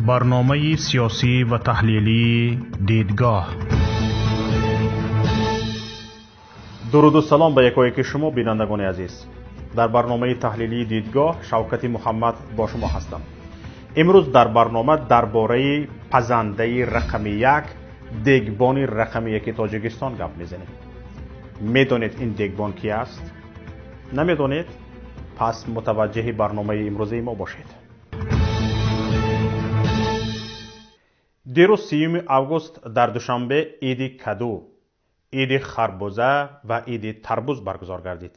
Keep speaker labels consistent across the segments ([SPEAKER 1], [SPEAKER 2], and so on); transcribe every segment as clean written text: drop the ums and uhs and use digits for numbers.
[SPEAKER 1] Барномаи сиёсӣ ва таҳлилии «Дидгоҳ».
[SPEAKER 2] Дуруду салом ба якояки шумо, бинандагони азиз. Дар барномаи таҳлилии «Дидгоҳ» Шавкати Муҳаммад бо шумо ҳастам. Имрӯз дар барнома дар бораи пазандаи рақами як, дегбони рақами яки Тоҷикистон гап мезанем. Медонед, ин дегбон ки аст? Намедонед? Пас мутаваҷҷеҳи барномаи имрӯзаи мо бошед. Дирӯз, 30 август, дар Душанбе иди каду, иди харбуза ва иди тарбуз баргузор гардид.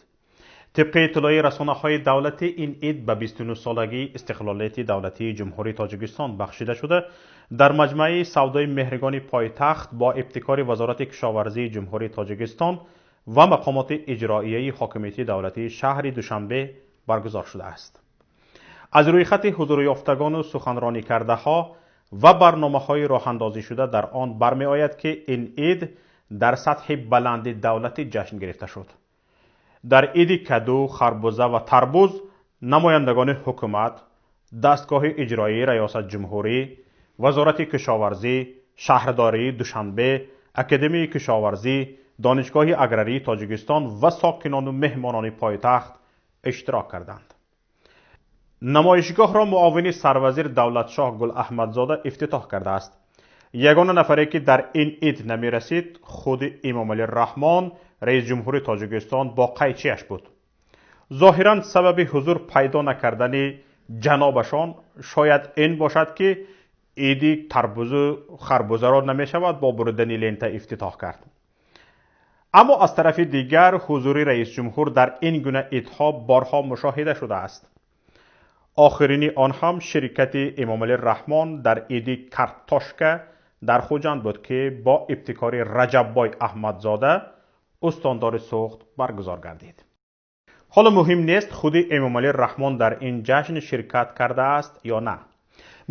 [SPEAKER 2] Тибқи иттилои расонаҳои давлатӣ, ин ид ба 29-солагии истиқлолияти давлатии Ҷумҳурии Тоҷикистон бахшида шуда, дар маҷмӯаи савдои Меҳригони пойтахт бо ибтикори Вазорати кишоварзии Ҷумҳурии Тоҷикистон ва мақомоти иҷроияи ҳокимияти давлатии шаҳри Душанбе баргузор шудааст. Аз рӯйхати ҳузурёфтагону суханронӣ-кардаҳо ва барномаҳои роҳандозӣ шуда дар он бармеояд, ки ин ид дар сатҳи баланди давлатӣ ҷашн гирифта шуд. Дар иди каду, харбуза ва тарбуз намояндагони ҳукумат, дастгоҳи иҷроии раёсат ҷумҳурӣ, Вазорати кишоварзӣ, шаҳрдории Душанбе, Академияи кишоварзӣ, Донишгоҳи аграрии Тоҷикистон ва сокинону меҳмонони пойтахт иштирок карданд. Намоишгоҳро муовини сарвазир Давлатшоҳ Гулаҳмадзода ифтитоҳ кардааст. Ягона нафаре, ки дар ин ид намерасид, худи Эмомалӣ Раҳмон, раиси ҷумҳури Тоҷикистон, бо қайчиаш буд. Зоҳиран, сабаби ҳузур пайдо накардани ҷанобашон шояд ин бошад, ки иди тарбузу харбузаро намешавад бо буридани лента ифтитоҳ кард. Аммо аз тарафи дигар, ҳузури раисҷумҳур дар ин гуна идҳо борҳо мушоҳида шудааст. Охирини он ҳам ширкати Эмомалӣ Раҳмон дар иди картошка дар Хуҷанд буд, ки бо ибтикори Раҷаббой Аҳмадзода, устондори Суғд, баргузор гардид. Ҳоло муҳим нест, худи Эмомалӣ Раҳмон дар ин ҷашн ширкат кардааст ё на.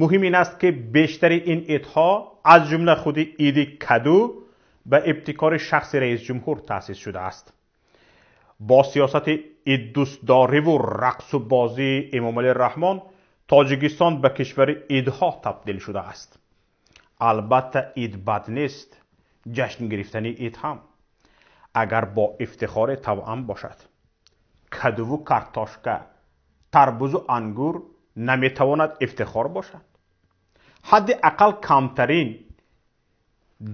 [SPEAKER 2] Муҳим ин аст, ки бештари ин идҳо, аз ҷумла худи иди каду, ба ибтикори шахси раисҷумҳур таъсис шудааст. Бо сиёсати иддӯстдориву рақсу бозии Эмомалӣ Раҳмон Тоҷикистон ба кишвари идҳо табдил шудааст. Албатта, ид бад нест, ҷашн гирифтани ид ҳам, агар бо ифтихори тавъам бошад. Кадуву картошка, тарбузу ангур наметавонад ифтихор бошад. Ҳадди ақал камтарин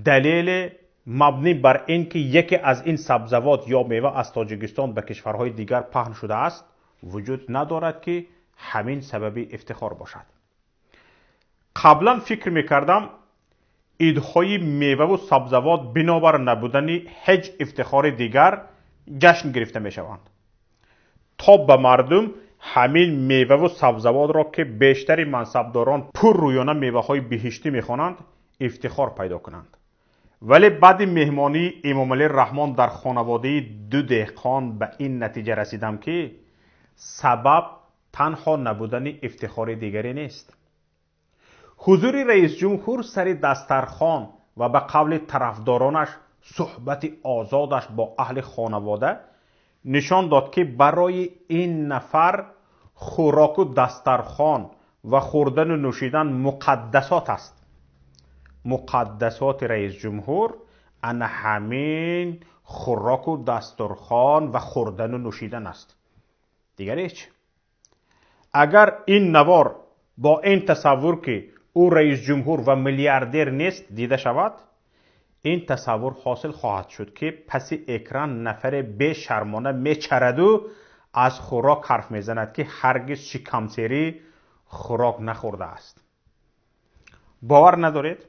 [SPEAKER 2] далеле, мабнӣ бар ин ки яке аз ин сабзавот ё мева аз Тоҷикистон ба кишварҳои дигар паҳн шудааст, вуҷуд надорад, ки ҳамин сабаби ифтихор бошад. Қаблан фикр мекардам, идҳои меваву сабзавот бинобар набудани ҳеҷ ифтихори дигар ҷашн гирифта мешаванд, то ба мардум ҳамин меваву сабзавотро, ки бештари мансабдорон пуррӯёна меваҳои биҳиштӣ мехонанд, ифтихор пайдо кунанд. Вале баъди меҳмонии Эмомалӣ Раҳмон дар хонаводаи ду деҳқон ба ин натиҷа расидам, ки сабаб танҳо набудани ифтихори дигаре нест. Ҳузури раисҷумҳур сари дастархон ва, ба қавли тарафдоронаш, суҳбати озодаш бо аҳли хонавода нишон дод, ки барои ин нафар хӯроку дастархон ва хӯрдану нӯшидан муқаддасот аст. Муқаддасоти раисҷумҳур ана ҳамин хӯроку дастурхон ва хӯрдану нӯшидан аст, дигар ҳеҷ. Агар ин навор бо ин тасаввур, ки ӯ раисҷумҳур ва миллиардер нест, дида шавад, ин тасаввур ҳосил хоҳад шуд, ки паси экран нафаре бешармона мечараду аз хӯрок ҳарф мезанад, ки ҳаргиз шикамсерӣ хӯрок нахӯрдааст. Бовар надоред?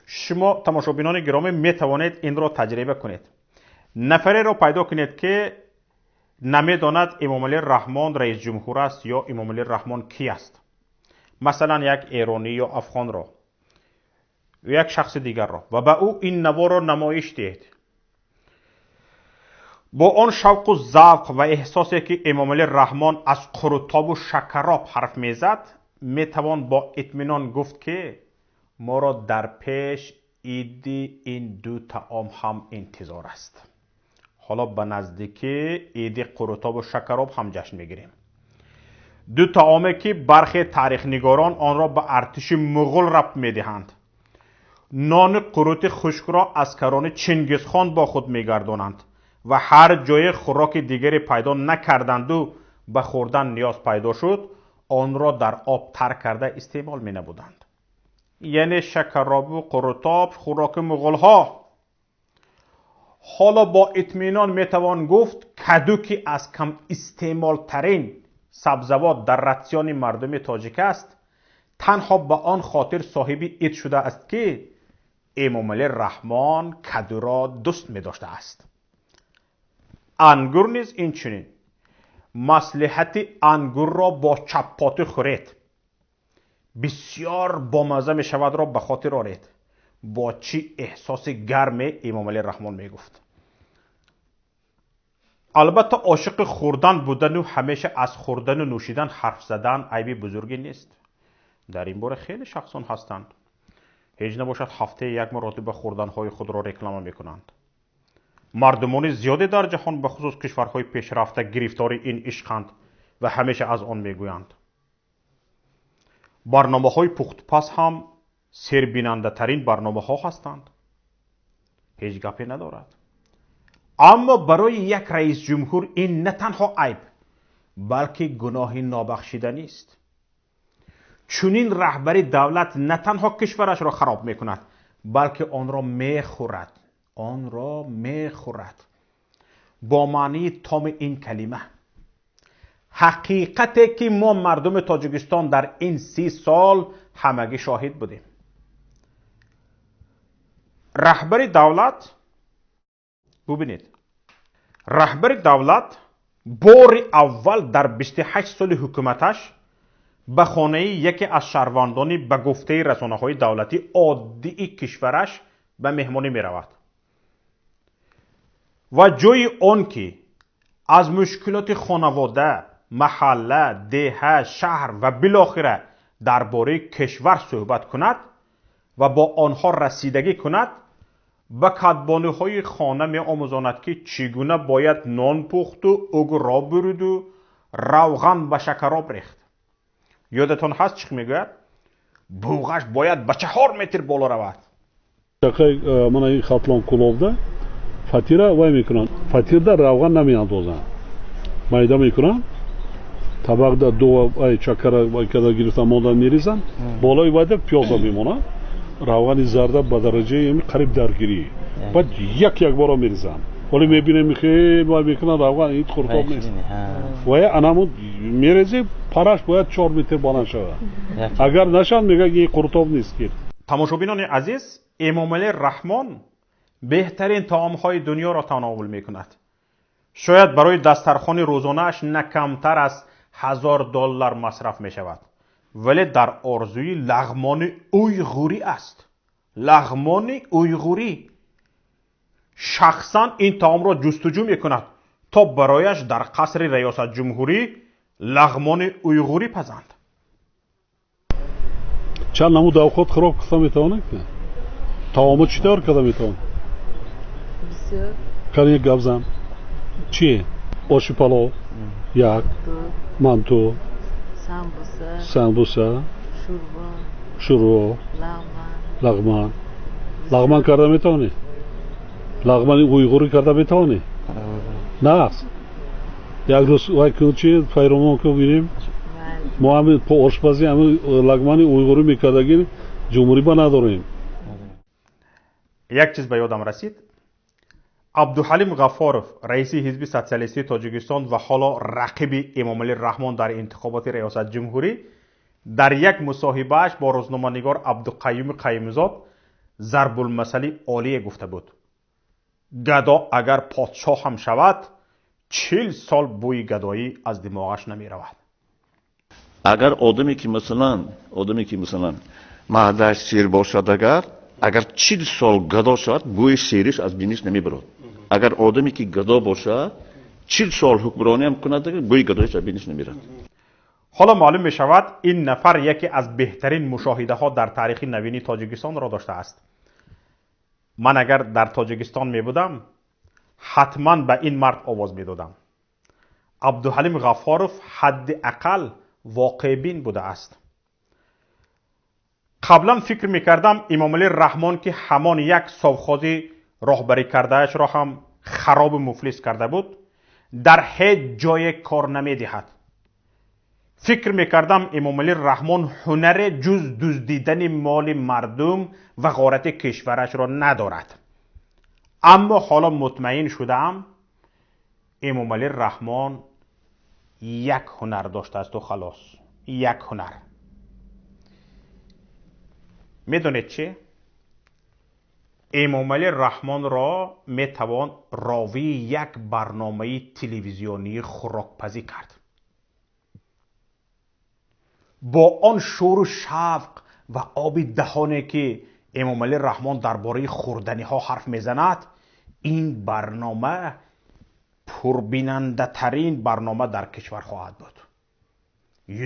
[SPEAKER 2] Шумо, тамошобинони гиромӣ, метавонед инро таҷриба кунед. Нафареро пайдо кунед, ки намедонад Эмомалӣ Раҳмон раисҷумҳур аст ё Эмомалӣ Раҳмон ки аст, масалан, як эронӣ ё афғонро, як шахси дигарро, ва ба ӯ ин наворро намоиш диҳед. Бо он шавқу завқ ва эҳсосе, ки Эмомалӣ Раҳмон аз қурутобу шакароб ҳарф мезад, метавон бо итминон гуфт, ки моро дар пеш иди ин ду таом ҳам интизор аст. Ҳоло ба наздикӣ иди қурутобу шакароб ҳам ҷашн мегирем. Ду таоме ки бархе таърихнигорон онро ба артиши муғул рабт медиҳанд. Нони қурути хушкро аскарони Чингизхон бо худ мегардонанд ва ҳар ҷое хӯроки дигаре пайдо накарданду ба хӯрдан ниёз пайдо шуд, онро дар об тар карда истеъмол менамуданд. Яъне шакаробу қурутоб хӯроки муғулҳо. Ҳоло бо итминон метавон гуфт, каду ки аз кам истеъмолтарин сабзавот дар ратсиони мардуми тоҷик аст, танҳо ба он хотир соҳиби ид шудааст, ки Эмомалӣ Раҳмон кадуро дӯст медоштааст. Ангур низ инчунин. Маслиҳати ангурро бо чаппотӣ хӯред, бисёр бомазза мешавадро ба хотир оред. Бо чӣ эҳсоси гарме Эмомалӣ Раҳмон мегуфт. Албатта, ошиқи хӯрдан будану ҳамеша аз хӯрдану нӯшидан ҳарф задан айби бузурге нест. Дар ин бора хеле шахсон ҳастанд. Ҳеҷ набошад, ҳафтаи як маротиба хӯрданҳои худро реклама мекунанд. Мардумони зиёде дар ҷаҳон, ба хусус кишварҳои пешрафта, гирифтори ин ишқанд ва ҳамеша аз он мегӯянд. Барномаҳои пухтупаз ҳам сербинандатарин барномаҳо ҳастанд. Ҳеҷ гапе надорад. Аммо барои як раисҷумҳур ин на танҳо айб, балки гуноҳи нобахшиданист. Чунин раҳбари давлат на танҳо кишварашро хароб мекунад, балки онро мехӯрад. Онро мехӯрад. Бо маънии томи ин калима. Ҳақиқате ки мо мардуми Тоҷикистон дар ин 30 сол ҳамагӣ шоҳид будем. Раҳбари давлат, бубинед, раҳбари давлат бори аввал дар 28 соли ҳукуматаш ба хонаи яке аз шаҳрвандони ба гуфтаи расонаҳои давлатӣ оддии кишвараш ба меҳмонӣ меравад ва ҷои он ки аз мушкилоти хонавода, маҳалла, деҳа, шаҳр ва билохира дар бораи кишвар суҳбат кунад ва бо онҳо расидагӣ кунад, ба кадбонуҳои хона меомӯзонад, ки чӣ гуна бояд нон пухту угро буриду равған ба шакароб рехт. Ёдатон ҳаст, чӣ мегӯяд? Буғаш бояд ба 4 метр боло равад.
[SPEAKER 3] Мана ин Хатлон Кӯлобда фатира вай мекунанд. Фатирда равған намеандозанд, майда мекунанд, табақда ду ай чакара вай када гирифта монда мерезанд, болои вайда пиёза мемонад, равғани зарда ба дараҷаи қариб даргирӣ, баъд як як бора мерезанд. Ҳоле мебинем, хеле вай мекунанд, равған ин қуртоб нест. Вая анамун мерезе, параш бояд 4 метр баланд шавад. Агар нашавад, мегӯяд, ин қуртоб нест ки.
[SPEAKER 2] Тамошобинони азиз, Эмомалӣ Раҳмон беҳтарин таомҳои дунёро тановул мекунад. Шояд барои дастархони рӯзонааш на камтар аз 1000 доллар масраф мешавад, вале дар орзуи лағмони уйғурӣ аст. Лағмони уйғурӣ. Шахсан ин таомро ҷустуҷӯ мекунад, то барояш дар қасри раёсатҷумҳурӣ лағмони уйғурӣ пазанд.
[SPEAKER 3] Чанд намуд авқот хӯрок пухта метавонед? Таомо чӣ тавр карда метавон?
[SPEAKER 4] Бисёр.
[SPEAKER 3] Кани, гап зан. Чи? Оши палов як, манту,
[SPEAKER 4] самбуса,
[SPEAKER 3] самбуса,
[SPEAKER 4] шӯрбо,
[SPEAKER 3] шӯрбо,
[SPEAKER 4] лағман.
[SPEAKER 3] Лағман. Лағман карда метавонӣ? Лағмани уйғурӣ карда метавонӣ? Нағз, як рӯз вай кун, чи файромон ку, бинем.
[SPEAKER 4] Майли.
[SPEAKER 3] Мо ҳами по ошпазӣ, ҳами лагмани уйғурӣ мекардагӣ ҷумҳурӣ ба надорем.
[SPEAKER 2] Як чиз ба ёдам расид. Абдуҳалим Ғаффоров, раиси Ҳизби социалистии Тоҷикистон ва ҳоло рақиби Эмомалӣ Раҳмон дар интихоботи раёсатҷумҳурӣ, дар як мусоҳибааш бо рӯзноманигор Абдуқаюми Қаюмзод зарбулмасали олие гуфта буд: гадо агар подшоҳ ҳам шавад, 40 сол бӯи гадоӣ аз димоғаш намеравад.
[SPEAKER 5] Агар одаме ки масалан, одаме ки масалан маъдааш сер бошад, агар 40 сол гадо шавад, бӯи сериш аз биниш намебарод. Агар одаме ки гадо бошад, 40 сол ҳукмрониам кунад, бӯи гадоиш аз биниш намерад.
[SPEAKER 2] Ҳоло маълум мешавад, ин нафар яке аз беҳтарин мушоҳидаҳо дар таърихи навини Тоҷикистонро доштааст. Ман агар дар Тоҷикистон мебудам, ҳатман ба ин мард овоз медодам. Абдуҳалим Ғаффоров ҳадди ақал воқеъбин будааст. Қаблан фикр мекардам Эмомалӣ Раҳмон, ки ҳамон як совхози роҳбарӣ кардаашро ҳам харобу муфлис карда буд, дар ҳеҷ ҷое кор намедиҳад. Фикр мекардам Эмомалӣ Раҳмон ҳунаре ҷуз дуздидани моли мардум ва ғорати кишварашро надорад. Аммо ҳоло мутмаин шудаам, Эмомалӣ Раҳмон як ҳунар доштаасту халос. Як ҳунар. Медонед чӣ? Эмомалӣ Раҳмонро метавон ровии як барномаи телевизионии хӯрокпазӣ кард. Бо он шӯру шавқ ва оби даҳоне, ки Эмомалӣ Раҳмон дар бораи хӯрданиҳо ҳарф мезанад, ин барнома пурбинандатарин барнома дар кишвар хоҳад буд.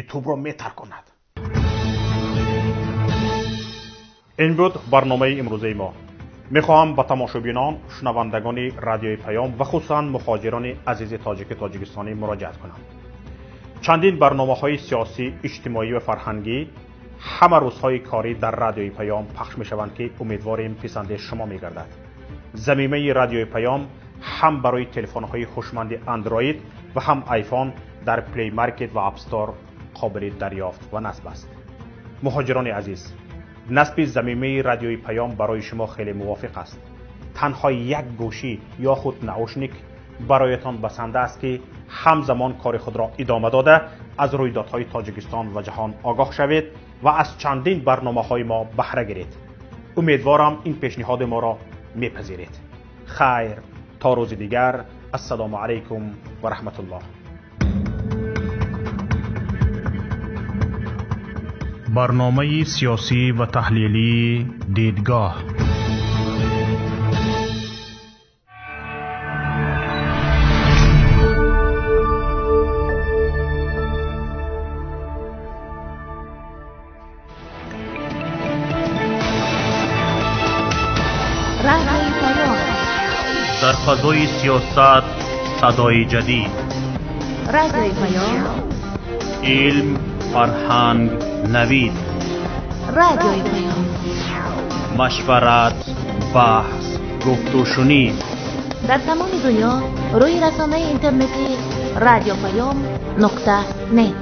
[SPEAKER 2] Ютубро метарконад. Ин буд барномаи имрӯзаи мо. Мехоҳам ба тамошобинон, шунавандагони радиои Паём ва хусусан муҳоҷирони азизи тоҷики тоҷикистонӣ муроҷиат кунам. Чандин барномаҳои сиёсӣ, иҷтимоӣ ва фарҳангӣ ҳама рӯзҳои корӣ дар радиои Паём пахш мешаванд, ки умедворем писанди шумо мегардад. Замимаи радиои Паём ҳам барои телефонҳои ҳушманди Андроид ва ҳам айфон дар Play Market ва App Store қобили дарёфт ва насб аст. Муҳоҷирони азиз, насби замимаи радиои Паём барои шумо хеле мувофиқ аст. Танҳо як гӯшӣ ё худ наушник бароятон басанда аст, ки ҳамзамон кори худро идома дода, аз рӯйдодҳои Тоҷикистон ва ҷаҳон огоҳ шавед ва аз чандин барномаҳои мо баҳра гиред. Умедворам ин пешниҳоди моро мепазиред. Хайр, то рӯзи дигар. Ассалому алайкум ва раҳматуллоҳ.
[SPEAKER 1] Барномаи сиёсӣ ва таҳлилии Дидгоҳ.
[SPEAKER 6] Радиои Паём.
[SPEAKER 1] Дар фазои сиёсат садои ҷадид.
[SPEAKER 6] Радиои Паём.
[SPEAKER 1] Илм, фарҳанг, навид.
[SPEAKER 6] Радиои Паём.
[SPEAKER 1] Машварат, баҳс, гуфтушунид.
[SPEAKER 6] Дар тамоми дунё рӯи расонаи интернетӣ радиопаём.нет.